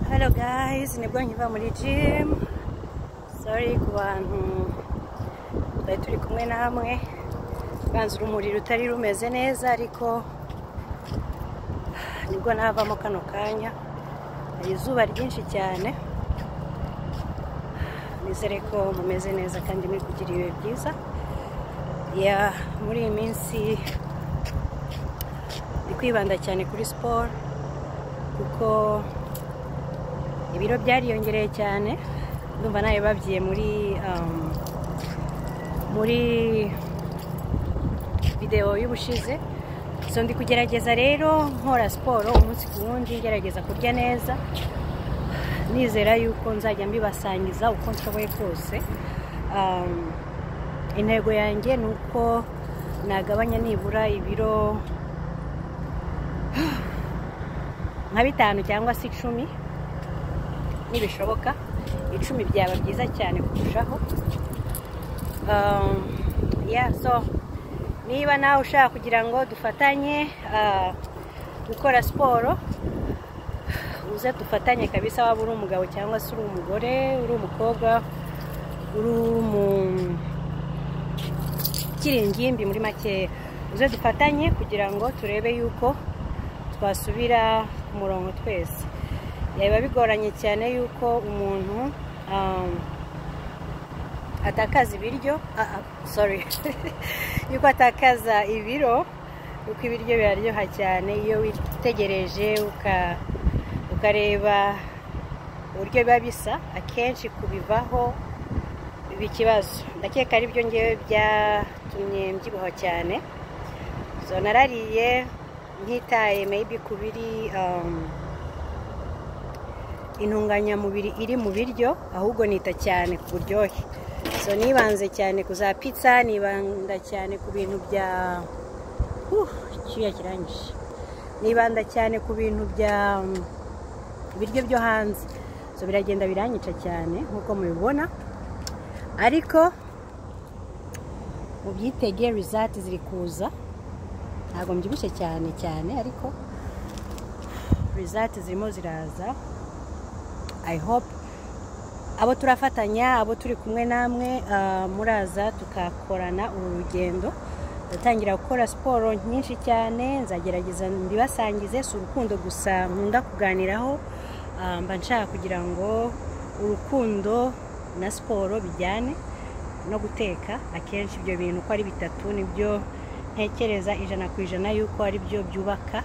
Hello guys, nibwo nkiva muri gym. Sorry ku bantu twari turi kumwe namwe, banza urumuri rutari rumeze neza, ariko nibwo navamo kano kanya. Hari izuba ryinshi cyane. Nizere ko mumeze neza kandi muri kugira ibihe byiza. Ya, muri iyi minsi ndi kwibanda cyane kuri siporo kuko ibiro byariyongereye cyane. Ndumva nawe babyiye muri videwo y'ubushize. So ndi kugerageza rero nkora siporo umunsi ku wundi, ngerageza kurya neza, nizera yuko nzajya mbibasangiza uko nshoboye kose. Intego yanjye ni uko nagabanya nibura ibiro nka 5 cyangwa se 10, nibishoboka 10 byaba byiza cyane kurushaho. Yeah, so niba nawe ushaka kugira ngo dufatanye gukora siporo, uze dufatanye kabisa. Waba uri umugabo cyangwa se uri umugore, uri umukobwa, uri ukiri ingimbi, muri make uze dufatanye kugira ngo turebe yuko twasubira ku murongo twese. Biba bigoranye cyane yuko umuntu atakaza ibiryo, sorry, yuko atakaza ibiro, yuko ibiryo biraryoha cyane. Iyo witegereje ukareba uburyo biba bisa, akenshi kubivaho biba ikibazo. Ndakeka ari byo ngewe byatumye mbyibuha cyane. So narariye ntitaye maybe ku biri intunganyamubiri iri mu biryo, ahubwo nita cyane ku buryohe. So nibanze cyane ku za pizza, nibanda cyane ku bintu bya icyuya kirangije, nibanda cyane ku bintu bya ibiryo byo hanze. So biragenda biranyica cyane nk'uko mubibona, ariko mubyitege, result ziri kuza. Ntabwo mbyibushye cyane cyane, ariko result zirimo ziraza. I hope abo turafatanya, abo turi kumwe namwe, muraza tukakorana uru rugendo. Ndatangira gukora siporo nyinshi cyane, nzagerageza mbibasangize. Si urukundo gusa nkunda kuganiraho, mba nshaka kugira ngo urukundo na siporo bijyane no guteka. Akenshi ibyo bintu uko ari bitatu nibyo ntekereza 100% yuko ari byo byubaka,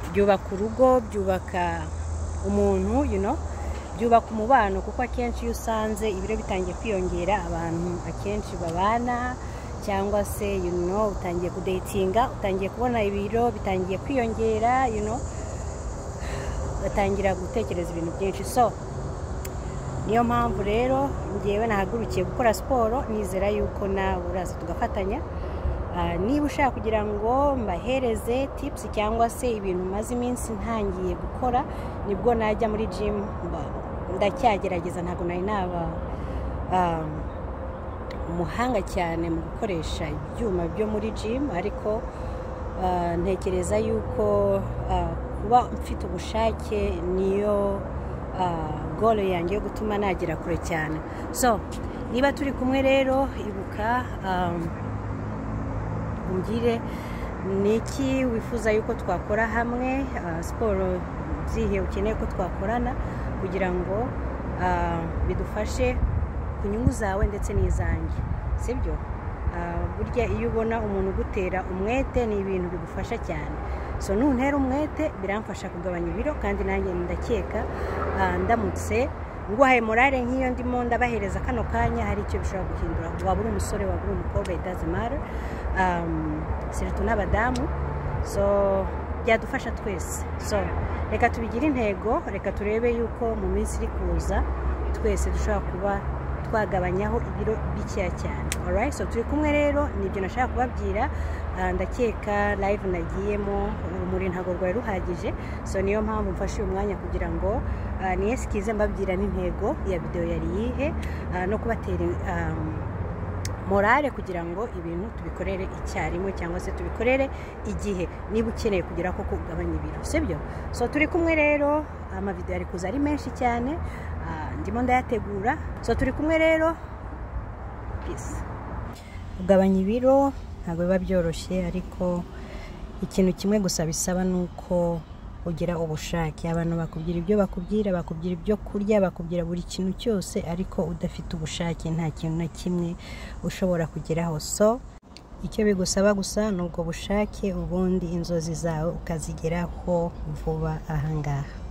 byubaka urugo, byubaka umuntu, byubaka umubano. Kuko akenshi iyo usanze ibiro bitangiye kwiyongera, abantu akenshi babana cyangwa se utangiye kudatinga, utangiye kubona ibiro bitangiye kwiyongera, batangira gutekereza ibintu byinshi. So niyo mpamvu rero ngewe nahagurukiye gukora siporo, nizera yuko nawe uraza tugafatanya. Niba ushaka kugira ngo mbahereze tips cyangwa se ibintu maze iminsi ntangiye gukora, nibwo najya muri gym, ndacyagerageza, ntabwo nari naba umuhanga cyane mu gukoresha ibyuma byo muri gym, ariko ntekereza yuko kuba mfite ubushake niyo goal yanjye yo gutuma nagera kure cyane. So niba turi kumwe rero, ibuka umbwire niki wifuza yuko twakora hamwe, siporo zihe ukeneye ko twakorana kugira ngo bidufashe ku nyungu zawe ndetse n'izanjye, sibyo? Burya iyo ubona umuntu ugutera umwete ni ibintu bigufasha cyane. So nuntera umwete biramfasha kugabanya ibiro, kandi nanjye ndakeka ndamutse nguhaye morale nk'iyo ndimo ndabahereza kano kanya, hari icyo bishobora guhindura. Waba uri umusore, waba uri umukobwa, it doesn't matter, surtout n'abadamu. So byadufasha twese. So reka tubigire intego, reka turebe yuko mu minsi iri kuza twese dushobora kuba twagabanyaho ibiro bikeya cyane. Alright, so turi kumwe rero, nibyo nashaka kubabwira. Ndakeka live nagiyemo urumuri ntabwo rwari ruhagije, so niyo mpamvu mfashe uyu mwanya kugira ngo niyesikize mbabwira n'intego ya video yari yihe, no kubatera morale kugira ngo ibintu tubikorere icyarimwe cyangwa se tubikorere igihe, niba ukeneye kugira koko ugabanya ibiro, sibyo? So turi kumwe rero, amavideo ari kuza ari menshi cyane, ndimo ndayategura. So turi kumwe rero, peace. Kugabanya ibiro ntabwo biba byoroshye, ariko ikintu kimwe gusa bisaba ni uko ugira ubushake. Abantu bakubwira ibyo bakubwira, bakubwira ibyo kurya, bakubwira buri kintu cyose, ariko udafite ubushake nta kintu na kimwe ushobora kugeraho. So icyo bigusaba gusa ni ubwo bushake, ubundi inzozi zawe ukazigeraho vuba ahangaha.